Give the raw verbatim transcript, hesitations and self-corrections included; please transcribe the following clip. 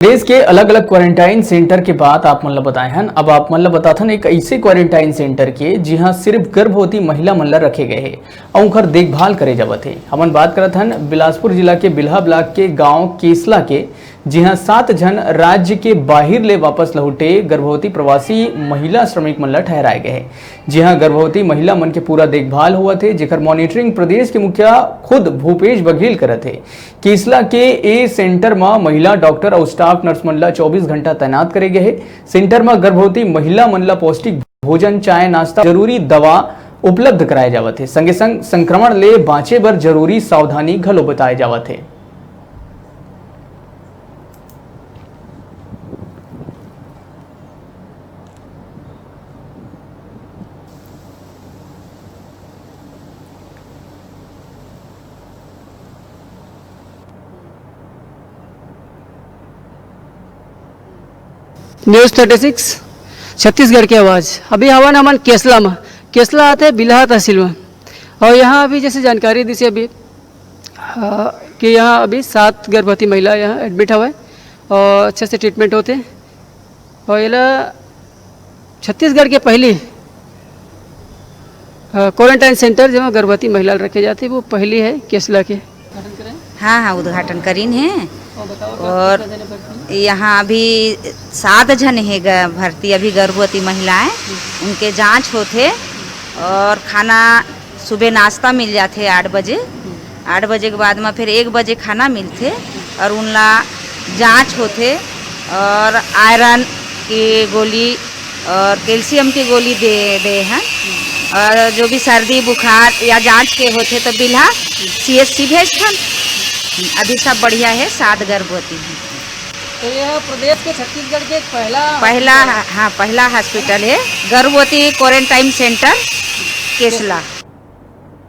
प्रदेश के अलग-अलग क्वारंटाइन सेंटर के बात आप मन ल बताए हन। अब आप मन ल बताथन एक ऐसे क्वारंटाइन सेंटर के, जिहां सिर्फ गर्भवती महिला मन ल रखे गए हे अउ उंखर देखभाल करे जावत हे। हमन बात करत हन बिलासपुर जिला के बिल्हा ब्लॉक के गांव केसला के, जिहां सात झन राज्य के बाहिर ले वापस लहुटे गर्भवती प्रवासी महिला श्रमिक मन ल ठहराए गए हे, जिहां गर्भवती महिला मन के पूरा देखभाल होवत हे, जेकर मॉनिटरिंग प्रदेश के मुखिया खुद भूपेश बघेल करत हे। केसला के ए सेंटर म महिला डॉक्टर अउ स्टाफ नर्स मन ल चौबीस घंटा तैनात करे गए हे। सेंटर म गर्भवती महिला मन ल पौष्टिक भोजन, चाय, नाश्ता, जरूरी दवा उपलब्ध कराए जावत हे। संगे संग संक्रमण ले बांचे बर जरूरी सावधानी घलो बताए जावत हे। न्यूज़ थर्टी सिक्स, छत्तीसगढ़ की आवाज़। अभी हवन हमन केसला में, केसला आते बिल्हा तहसील में। और यहाँ अभी जैसे जानकारी दी से अभी, अ, कि यहाँ अभी सात गर्भवती महिला यहाँ एडमिट हवय और अच्छे से ट्रीटमेंट होते हैं। और ये छत्तीसगढ़ के पहली, अ, क्वारंटाइन सेंटर, जेमा गर्भवती महिला ल रखे जाथे, वो पहली है केसला के। हाँ, हाँ, उद्घाटन करीन हे। और बताओ, और कितना जने भर्ती हैं? यहाँ अभी सात झन हे ग-, भर्ती, अभी गर्भवती महिलाएं, उनके जांच होथे और खाना सुबह नाश्ता मिल जाथे आठ बजे, आठ बजे के बाद में फिर एक बजे खाना मिलथे और उनला जांच होथे और आयरन की गोली और कैल्शियम की गोली दे, दे हैं। और जो भी सर्दी बुखार या जांच के होथे तो बिल्हा सीएचसी भेजथन। अभी सब बढ़िया है, सात गर्भवती हैं। तो यह प्रदेश के छत्तीसगढ़ के एक पहला पहला, हाँ, पहला हॉस्पिटल है गर्भवती क्वारंटाइन सेंटर केसला।